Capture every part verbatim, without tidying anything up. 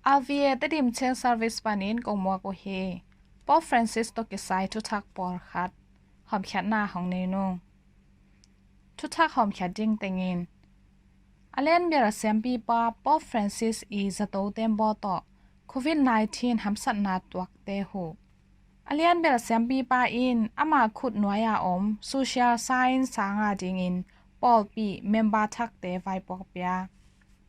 R V A Tedim Chin Service panin kong muak uh hi. Pope Francis tawh kisai thuthak pawlkhat hawmkhiatna hong nei nung. Thuthak hawmkhiat ding tengin a lianbel siampipa Pope Francis i zato tembaw tawh Covid nineteen hamsatna tuakte huh. A lianbel siampipa in ama khut nuai-a om social sign sanga dingin pawlpi member thakte vaipuak pia.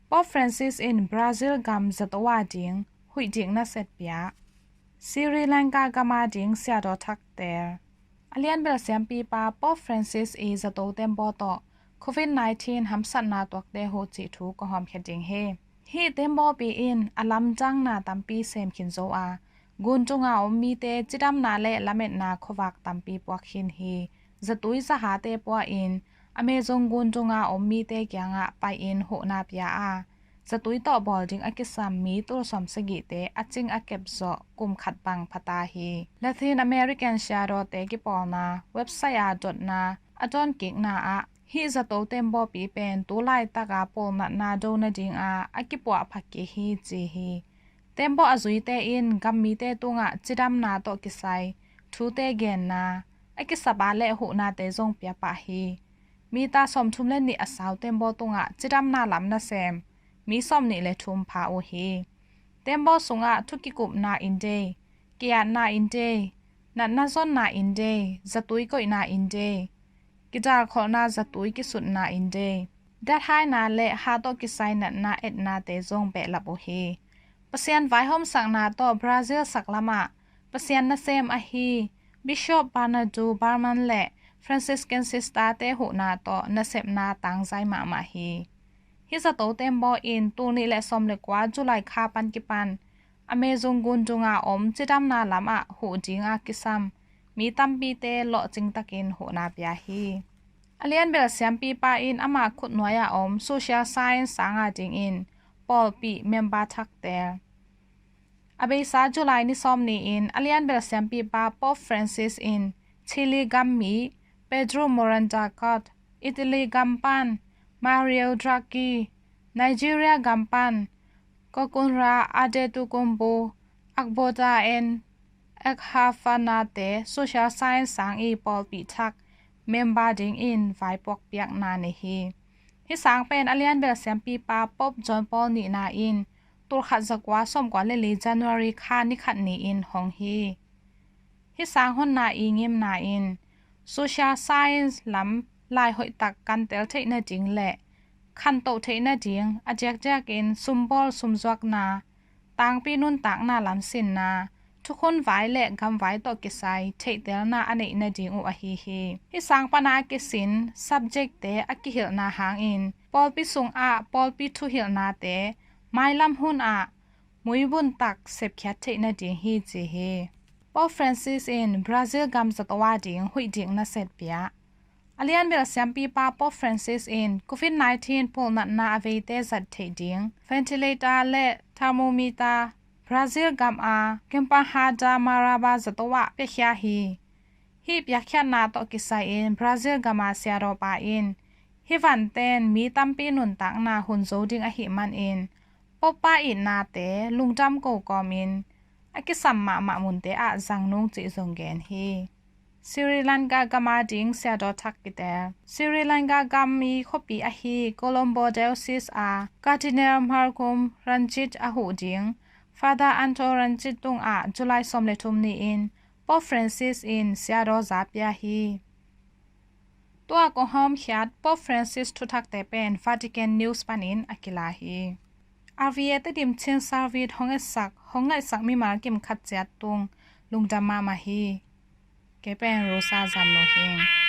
Pope Francis in Brazil gam zato a ding huih dik na set pia. Sri Lanka gama ding siadaw thakte. A lianbel siampipa Pope Francis i zato tembaw tawh Covid nineteen hamsatna tuakte huh cih thu kong hawmkhiat ding hi. Hih tembawpi in a lamdangna tampi sem khin zo a, gun tunga om mite cidamna le lametna khuavak tampi puak khin hi. Zatui zahate pua in Amazon gun tunga om mite kiangah pai-in huhna pia a, zatui tawh bawl ding a kisam mi tul sawmsagihte a cing a kep zawh kum khat bang phata hi. Latin American siadawte kipawlna website a dotna a dawnkikna ah hih zato tembawpi pen tu laitaka pawlnatna do nadinga a kipuah phak kik hi ci hi. Tembaw a zuite in gammite tungah cidamna tawh kisai thute genna a kisapa le huhnate zong piapah hi. Mita sawmthum le nih a sau tembaw tungah cidamna lam nasem mi sawmnih le thum pha uh hi. Tembaw sungah thu kikupna indei, ki-atna indei, natna zonna indei, zatui koihna indei, kidalkholhna zatui kisutna indei, dathaina le hatawh kisai natna etnate zong behlap uh hi. Pasian vaihawmsakna tawh Brazil saklamah Pasian nasem ahi Bishop Bernardo Barman le Franciscan Sisterte huhna tawh nasepna tangzai mahmah hi. Hih zato tembaw in tul nih le sawm le kua July kha pan kipan Amazon gun tunga om cidamna lamah huh dinga kisam mi tampite lawhcing takin huhna pia hi. A lianbel siampipa in ama khut nuai-a om social sign sanga dingin pawlpi member thakte. A beisa July ni sawm ni-in a lianbel siampipa Pope Francis in Chile gammi Pedro Morandacat, Italy gam pan Mario Draghi, Nigeria gam pan Kokunra Adetukumbu, Agbota en Ekhafanate social sign sang i pawlpi thak member dingin vaipuak piakna nei hi. Hih sang pen a lianbel siampipa Pope John Paul nihna in tul khat zakua sawmkua le li January kha ni khat ni-in hong hi. Hih sang honna i ngimna in social science lam lai hoihtak kantel theih nading le khantoh theih nading a diakdiakin sumbawl sumzuakna, tangpi nuntakna lam sinna, thukhun vai le gamvai tawh kisai theihtelna a neih nading uh ahi hi. Hih sang pana kisin subjectte a kihilhna hangin pawlpi sungah pawlpi thuhilhnate mailam hunah muibun tak sepkhiat theih nading hi ci hi. Pope Francis in Brazil gam zato a ding huih dik na set pia. A lianbel siampipa Pope Francis in Covid nineteen pawlnatna a veite zat theih ding ventilator le thermometer Brazil gam a Kempanhada Maraba zato ah piakhia hi. Hih piakkhiatna tawh kisai-in Brazil gama siadawpa in hih vanten mi tampi nuntakna hun zo ding ahih manin Pope pa itnate lungdam ko kawmin a kisam mahmah munte ah zang nung cih zong gen hi. Sri Lanka gama ding siadaw thak kitel. Sri Lanka gam i khuapi ahi Colombo Diocese a Cardinal Malcolm Ranjit a huh ding Father Anto Ranjit tungah July sawm le thum ni-in Pope Francis in siadaw za pia hi. Tua kong hawmkhiat Pope Francis thuthakte pen Vatican News panin a kila hi. R V A Tedim Chin Service hong etsak hong ngaihsak mimal kim khat ciat tung lungdam mahmah hi. Kei pen Rosa Zam Lo hi.